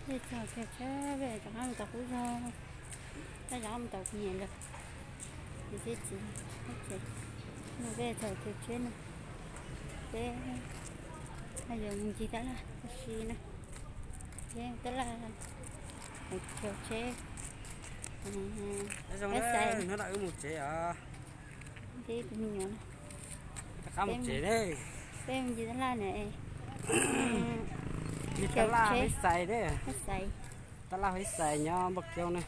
Peb txog kiag tsheb, peb rov qab mus tom qub zog, peb rov qab mus tom kuv niam lawv. Ces peb txiv, peb txiv, no peb txog kiag tsheb no, peb yuav mus ncig tab laj ua si na, peb tab laj, caum tsheb, peb xaiv, hnub no wb mus tsev os. Peb tus me nyuam no, peb mus ncig tab laj na, ncig tab laj, peb xaiv, peb xaiv, tab laj peb xaiv nyob Npauj Keub na.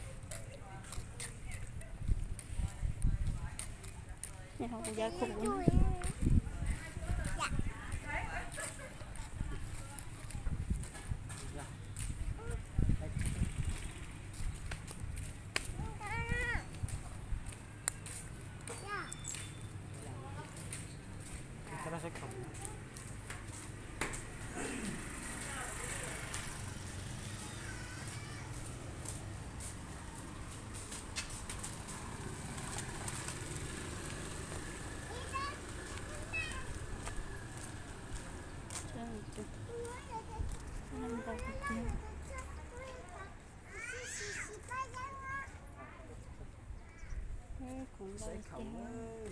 Khoom ntau tiag.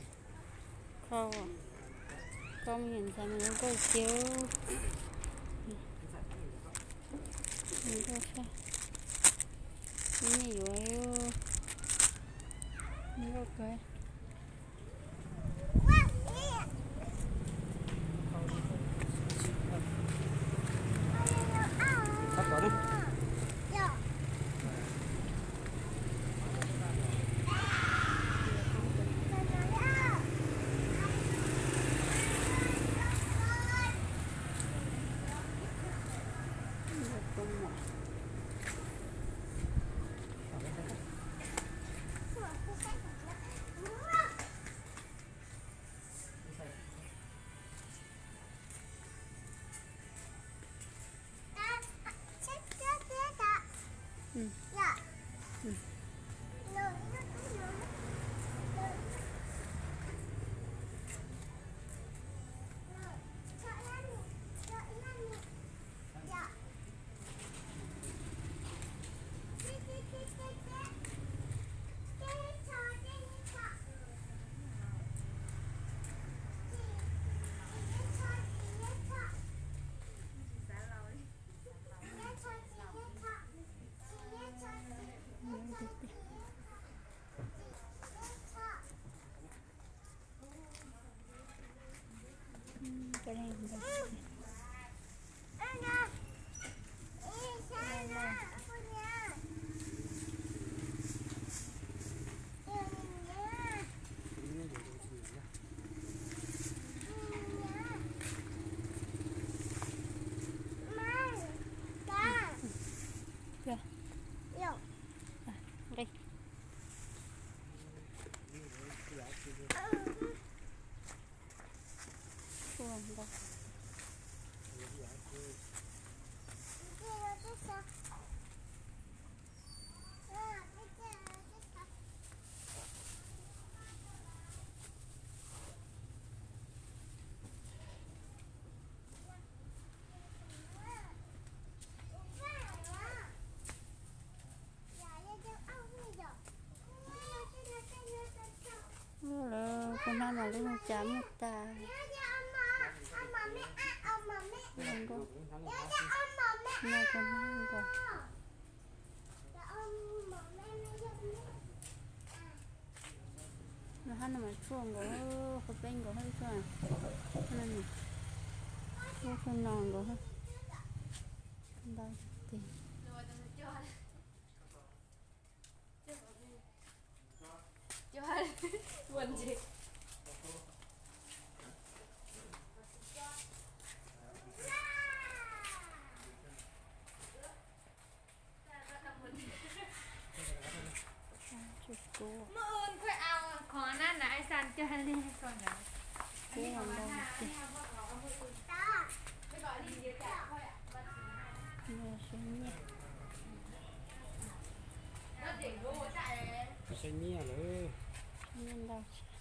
Kho, kho me nyuam ntxhais mas zoo nkauj tiag. Zoo nkauj tshaj. Me nyuam yuav zoo nkauj kawg. Lawv kuv hnab mas lub cas muaj tas. Kuv hnab nkaus. Nws hab no mas tshuaj nkaus, qhov peb nkaus hab tshuaj. Lub tshuaj no nkaus. Ntau tiag. Muaj ua khawb au khov na na ai xan cog li ko ntawd. Kub ntau tiag. Saib nyiaj lawm. Nyiaj ntau tshaj.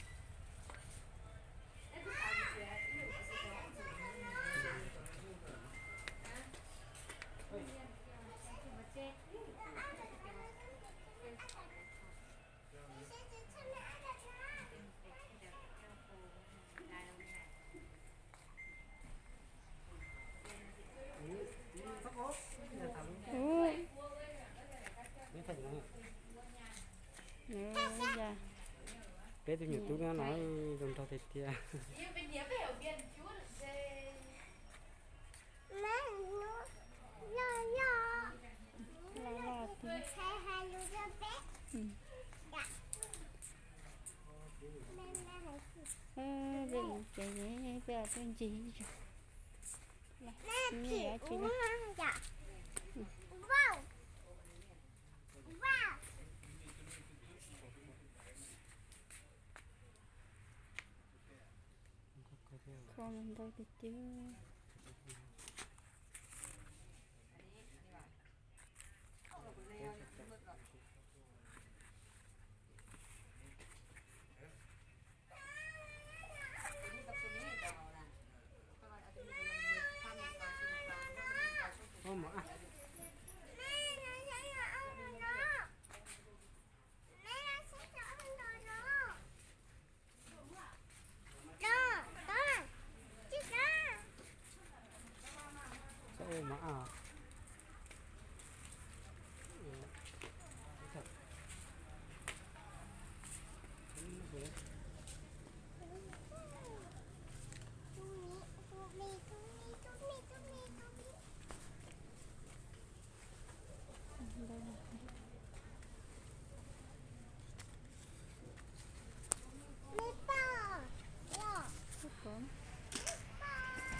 Nws ya. Peb tus nyuam tub no no zoo nraug tiag tiag. Loj loj tiag. Peb lub tsev peb tuaj ncig zog. Kho ntau tiag tiag. Txhob ua mov a.